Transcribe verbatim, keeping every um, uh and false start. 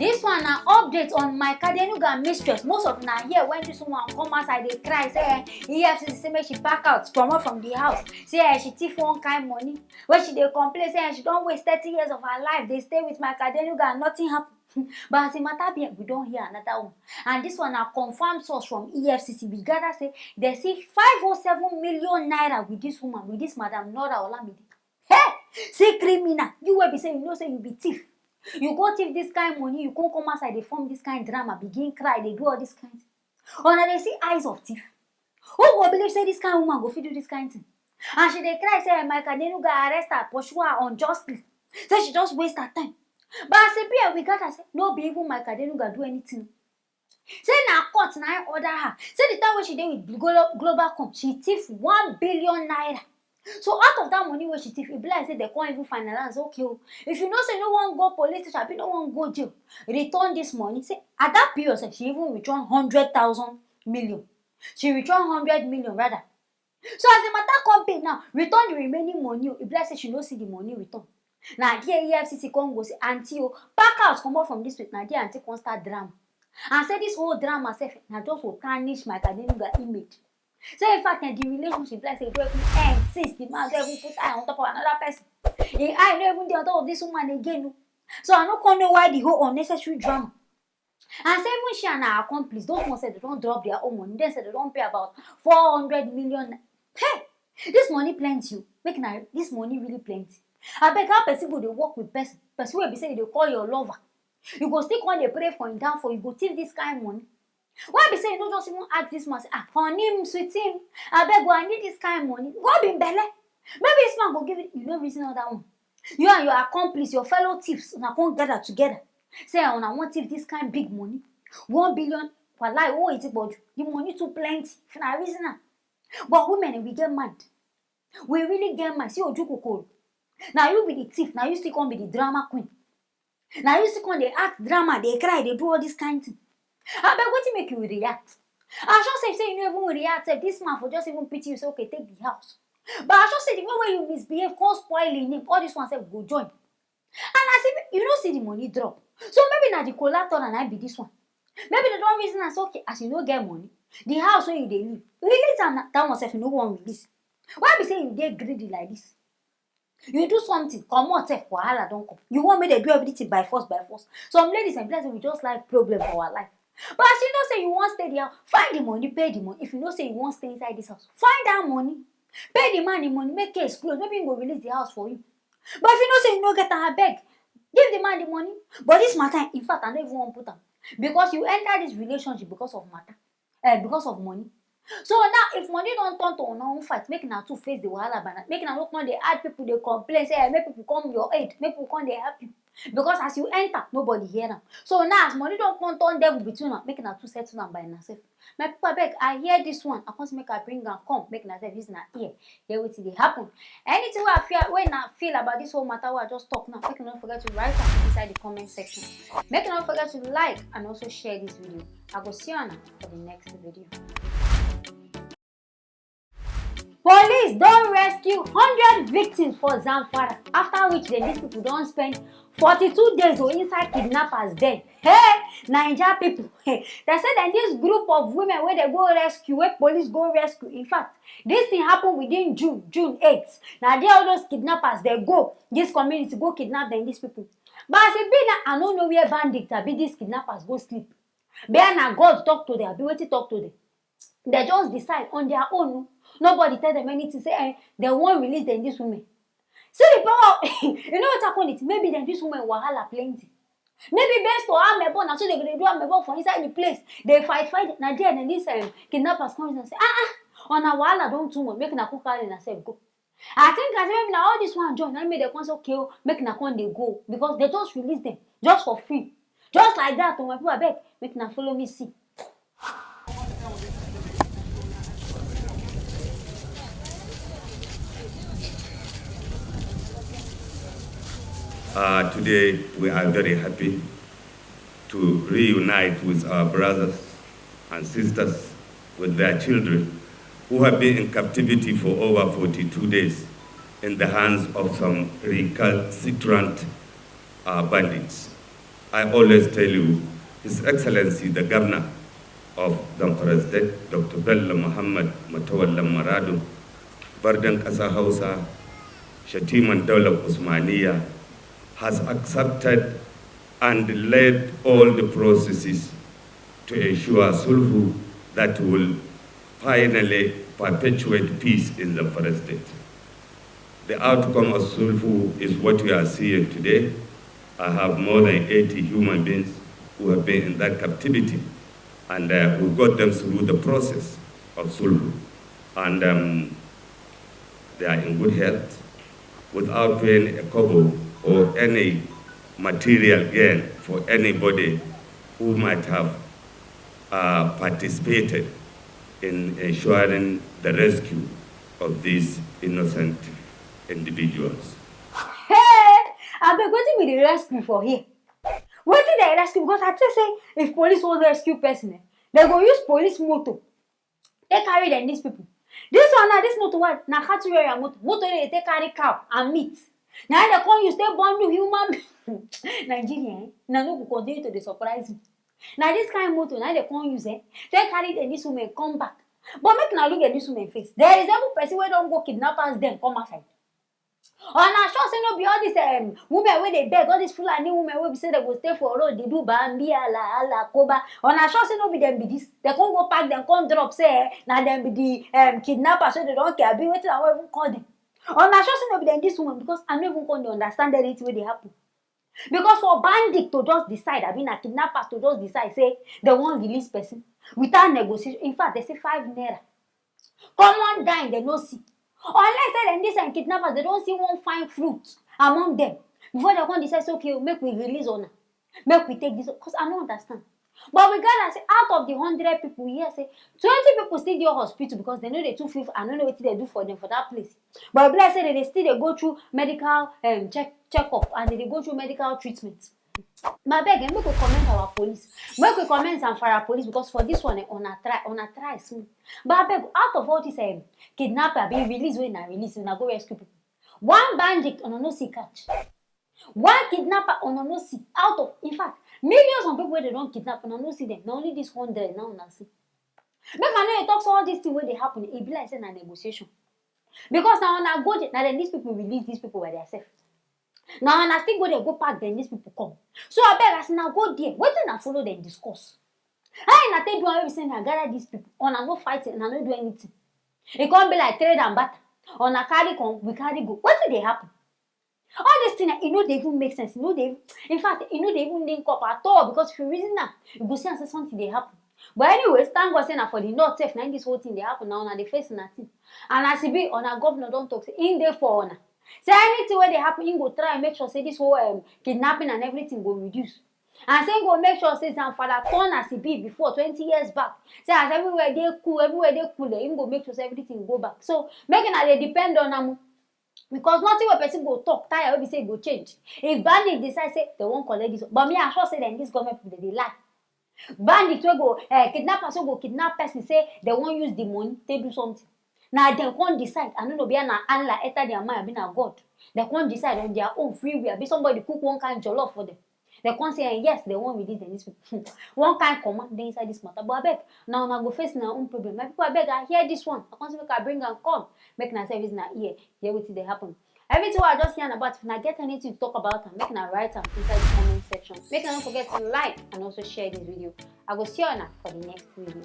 This one na update on Micah Denuga mistress. Most of una hear when this woman come outside dey cry say eh, E F C C say make she pack out comot from the house. Say eh, she thief one kind money. When she dey complain say eh, she don waste thirty years of her life dey stay with Micah Denuga and nothing happen. But as the matter be, we don hear another one. And this one na confirm source from E F C C. We gather say they see five oh seven million naira with this woman, with this madam Nora Olamide. Hey! See criminal, you wey be say you know say you be thief. You go thief this kind money, you come come outside dey form this kind drama, begin cry, dey do all this kind thing. Una dey see eyes of thief. Who go believe say this kind woman go fit do this kind thing? And she dey cry say Micah Denuga arrest her, pursue her unjustly. Say she just waste her time. But as e be, we gather say no be even Micah Denuga do anything. Say na court na im order her. Say the time wey she dey with Glo- Globacom, she thief one billion naira. So out of that money wey she thief, e be like say dem come even finalize. Okay o, if you know say you no wan go police station, abi you no wan go jail, return this money. Say at that period sef, she even return hundred thousand million. She return hundred million rather. So as the matter come pay now, return the remaining money o. E be like say she no see the money return. Na there E F C C come go say, "Aunty o, pack out comot from this place." Na there aunty come start drama. And say this whole drama sef na just to tarnish Micah Denuga image. Say in fact, eh, the relationship like say e don even end since the man don even put eye on top of another person. Im eye no even dey on top of this woman again o. So I no come know why the whole unnecessary drama. And say even she and her accomplice, those ones sef, dem don drop their own money. Dem sef, dem don pay about four hundred million. Hey! This money plenty o. Make na this money really plenty. Abeg, how person go dey work with person? Person wey be say you dey call your lover. You go still come dey pray for im downfall. You go thief this kind money. Why be say you no just even ask this man say, "Ah, honey, sweetie, abeg o, I need this kind money." God be belle. Maybe this man go give it. You no reason all that one. You and your accomplice, your fellow thieves, una come gather together. Say una wan thief this kind big money. One billion, wallahi, oh, it's about you. The money too plenty. If na reason am. But women, we get mind. We really get mind. See oju kokoro. Na you be the thief. Na you still come be the drama queen. Na you still come dey act drama, dey cry, dey do all this kind thing. Abeg, wetin make you react? I sure say, say you no even react sef, this man for just even pity you, say, "Okay, take the house." But I sure say the way wey you misbehave come spoil im name, all this one sef go join. And as if you no see the money drop. So maybe na the collateral na be this one. Maybe dem don reason am say, "Okay, as you no get money, the house wey you dey live, release am na." That one sef you no wan release. Why be say you dey greedy like this? You do something, comot sef, wahala don come. You wan make dem do everything by force, by force. Some ladies, eh, be like say we just like problem for our life. But as you know say you wan stay there, find the money, pay the money. If you know say you wan stay inside this house, find that money. Pay the man the money, make case close. Maybe he go release the house for you. But if you know say you no get am, abeg, give the man the money. But this matter, in fact, I no even wan put am. Because you enter this relationship because of matter, eh, because of money. So now, if money don turn to una own fight, make una two face the wahala by una. Make una no come dey add people dey complain say, eh, make people come your aid, make people come dey help you. Because as you enter, nobody hear am. So now, as money don come turn devil between una, make una two settle am by una sef. My people, abeg, I hear this one. I come say make I bring am come, make una sef use una ear hear wetin dey happen. Anything wey I feel, wey una feel about this whole matter wey I just talk now, make una no forget to write am inside the comment section. Make una no forget to like and also share this video. I go see una for the next video. Police don rescue hundred victims for Zamfara, after which dem, these people don spend forty-two days o inside kidnappers den. Hey, Naija people. Dem say dem, this group of women wey dem go rescue, wey police go rescue, in fact, this thing happen within June, June eight. Na there all those kidnappers dem go, this community go kidnap dem, these people. But as e be now, I no know where bandits abi these kidnappers go sleep. Where na God talk to dem, abi wetin talk to dem? Dem just decide on their own o. Nobody tell dem anything, say, eh, dem wan release dem, these women. See the power. You know what happen? It maybe dem, these women wahala plenty. Maybe based on amebo, na so dem go dey do amebo for inside the place. Dey fight, fight. Na there dem, these, um, kidnappers come reason say, "Ah, ah, una wahala don too much. Make una come carry una sef go." I think as maybe na all this one join, na make dem come say, "Okay o, make una come dey go," because dem just release dem just for free, just like that o. My people, abeg, make una follow me see. Uh, today, we are very happy to reunite with our brothers and sisters, with their children, who have been in captivity for over forty-two days in the hands of some recalcitrant, uh, bandits. I always tell you, His Excellency the Governor of Zamfara State, Doctor Bello Muhammad Matawallan Maradu, Bardan Ƙasa Hausa, Shatiman Daular Usmaniya, has accepted and led all the processes to ensure sulhu that will finally perpetuate peace in Zamfara State. The outcome of sulhu is what we are seeing today. I have more than eighty human beings who have been in that captivity, and uh, we got them through the process of sulhu. And um, they are in good health without paying a kobo or any material gain for anybody who might have uh, participated in ensuring the rescue of these innocent individuals. Hey, abeg, wetin be the rescue for here? Wetin dey rescue? Because I think say if police wan rescue person, eh, dem go use police motor take carry dem, these people. This one now, this motor, what na cattle area motor, motor dey take carry cow and meat. Na im dem come use take bundle human being. Nigeria, eh, na no go continue to dey surprise me. Na this kind motor na im dem come use, eh, take carry dem, these women, come back. But make una look at this women face. There is even person wey don go kidnappers dem come outside. Una sure say no be all these um, women wey dey beg, all these Fulani women wey be say dem go stay for road dey do bambi ala ala koba? Una sure say no be dem be this? Dem come go pack dem, come drop say, eh, na dem be the um, kidnappers wey dem don kill, abi wetin I wan even call dem? Una sure say no be dem, this woman? Because I no even come dey understand anything wey dey happen. Because for bandit to just decide, abi na kidnappers to just decide say dem wan release person without negotiation, in fact, dem say five naira. Common dime dem no see. Unless say dem, this um, kidnappers, dem don see one fine fruit among dem before dem come decide say, okay, make we release una, make we take this, because I no understand. But we gather say out of the hundred people, we hear say twenty people still dey hospital because dem no dey too feel, I no know wetin dem do for dem for that place. But e be like say dem dey still dey go through medical um, check checkup, and dem dey go through medical treatment. But abeg, eh, make we commend our police, make we commend Zamfara police, because for this one, eh, una try, una try small. But abeg, out of all this um, kidnapper being released, wey na release, una go rescue people. One bandit, una no see catch. One kidnapper, una no see. Out of, in fact, millions of people wey dem don kidnap, una no see dem. Na only this hundred now una see. Make I no dey talk say all this thing wey dey happen, e be like say na negotiation. Because na una go there, na dem, these people release these people by themselves. Na una still go there go pack dem, these people come. So abeg, as una go there, wetin una follow dem discuss? How una take do am wey be say una gather these people, una no fight, una no do anything? E come be like trade and barter. Una carry come, we carry go. Wetin dey happen? All this thing, eh, e no dey even make sense. E no dey, in fact, e no dey even link up at all, because if you reason am, you go see am say something dey happen. But anyways, thank God say na for the north sef na im this whole thing dey happen. Na una dey face una thing. And as e be, una governor don talk say im dey for una. Say anything wey dey happen, im go try make sure say this whole um, kidnapping and everything go reduce. And say im go make sure say Zamfara turn as e be before twenty years back. Say as everywhere dey cool, everywhere dey cool, eh, im go make sure say everything go back. So make una dey depend on am o. Because nothing wey person go talk tire wey be say e go change. If bandit decide say dem wan collect this, but me, I sure say dem, this government people, dem dey lie. Bandit wey go, eh, kidnappers wey go kidnap person, say dem wan use the money take do something. Na dem come decide. I no know, be na Allah enter their mind, be na God. Dem come decide on their own free will. Be somebody cook one kind jollof for dem. Dem come say, eh, yes, dem wan release dem, this people. Hmm. One kind command dey inside this matter. But abeg, na una go face una own problem. My people, abeg, I hear this one. I come say make I bring am come. Make una service na ear. Hear wetin dey happen. Everything wey I just yarn about, if una get anything to talk about am, make una write am inside the comment section. Make una no forget to like and also share this video. I go see una for the next video.